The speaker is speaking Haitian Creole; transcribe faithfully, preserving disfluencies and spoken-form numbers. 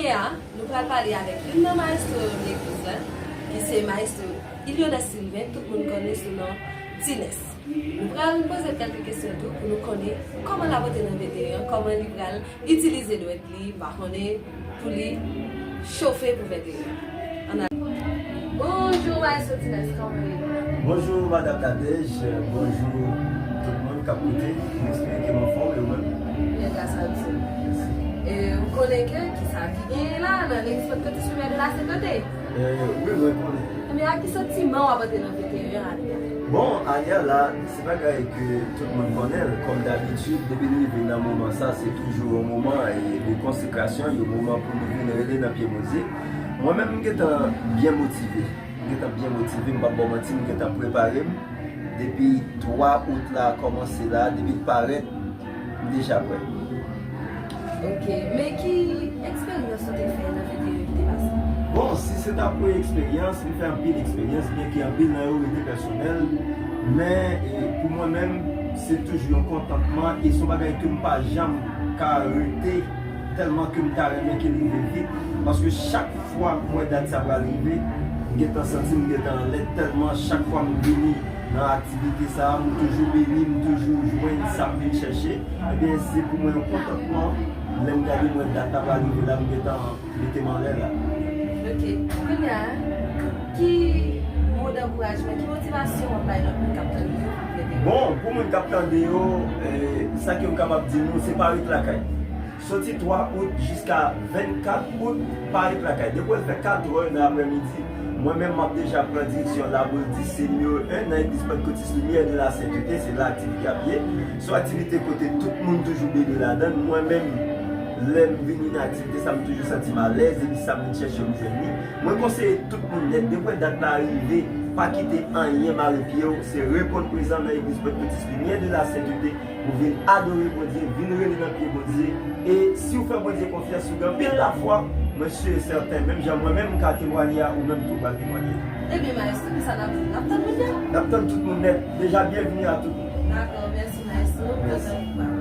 Kounye a, nou pral pale avèk youn nan maestro yo legliz la, ki se maestro Ilionès Sylvain, tout moun konnen sou non Tinès. Nou pral poze l kèlke kesyon tou pou nou konnen kòman l ap antre nan venteyen an, kòman li pral itilize dwèt li, m pa konnen, pou li chofe pou venteyen an. Ann ale. Bonjou, maestro Tinès, kòman w ye? Bonjou, madanm Nadège, bonjou tout moun k ap koute. M espere ke m anfòm, e ou menm? Byen, gras a Dye. Mèsi. E ou konnen ke kisa ki genyen la nan Legliz Pantekotis Limyè de la Senteté? E, wi, mwen konnen. Ebyen, ak ki santiman w ap antre nan venteyen ane a? Bon, ane a la, se bagay ke tout moun konnen l. Kòm dabitid, depi n rive nan moman sa, se toujou yon moman, e, de konsekrasyon, yon moman pou nou vin rele nan pye Bondye. Mwen menm, m gentan byen motive. M gentan byen motive, m p ap ba w manti, m gentan prepare m. Depi twa out la kòmanse la, depi l parèt, m deja prè. Ok, men ki eksperyans ou te fè nan venteyen ki te pase? Bon, si se ta pou eksperyans, m fè anpil eksperyans, byenke anpil nan yo rete pèsonèl, men, e, pou mwen menm, se toujou yon kontantman e se yon bagay ke m pa janm ka rete tèlman ke m ta renmen ke l rive vit, paske chak fwa m wè dat sa pral rive, m gentan santi m gentan anlè, tèlman chak fwa m vini nan aktivite sa a, m toujou beni, m toujou jwenn sa m vin chèche. Ebyen, se pou mwen yon kontantman, lè m gade m wè dat la pral rive la, m gentan mete m anlè la. Ok. Kounye a, ki mo dankourajman, ki motivasyon w ap bay lòt moun k ap tande yo pou venteyen? Bon, pou moun k ap tande yo, e, sa ke m kapab di nou, se pa ret lakay. Soti twa out jiska vennkat out, pa ret lakay. Depi w fè katrè nan aprèmidi, mwen menm m ap deja pran direksyon Labou dis, se nimewo en nan Legliz Pantekotis Limyè de la Senteté, se la aktivite ap ye. Se yon aktivite kote tout moun toujou beni ladan l. Mwen menm, lè m vini nan aktivite sa, m toujou santi m alèz, epi sa m vin chèche, m jwenn li. Mwen konseye tout moun nèt, depi w wè dat la rive, pa kite anyen mare pye w, se reponn prezan nan Legliz Pantekotis Limyè de la Senteté, pou vin adore Bondye, vin rele nan pye Bondye. E si w fè Bondye konfyans, si w gen anpil lafwa, mwen si e sèten, menm jan mwen menm m ka temwanye a, ou menm tou w pral temwanye. Ebyen, maestro, kisa n ap di? N ap tann moun yo? N ap tann tout moun nèt. Deja, byenveni a tout moun. Dakò, mèsi, maestro. Mèsi.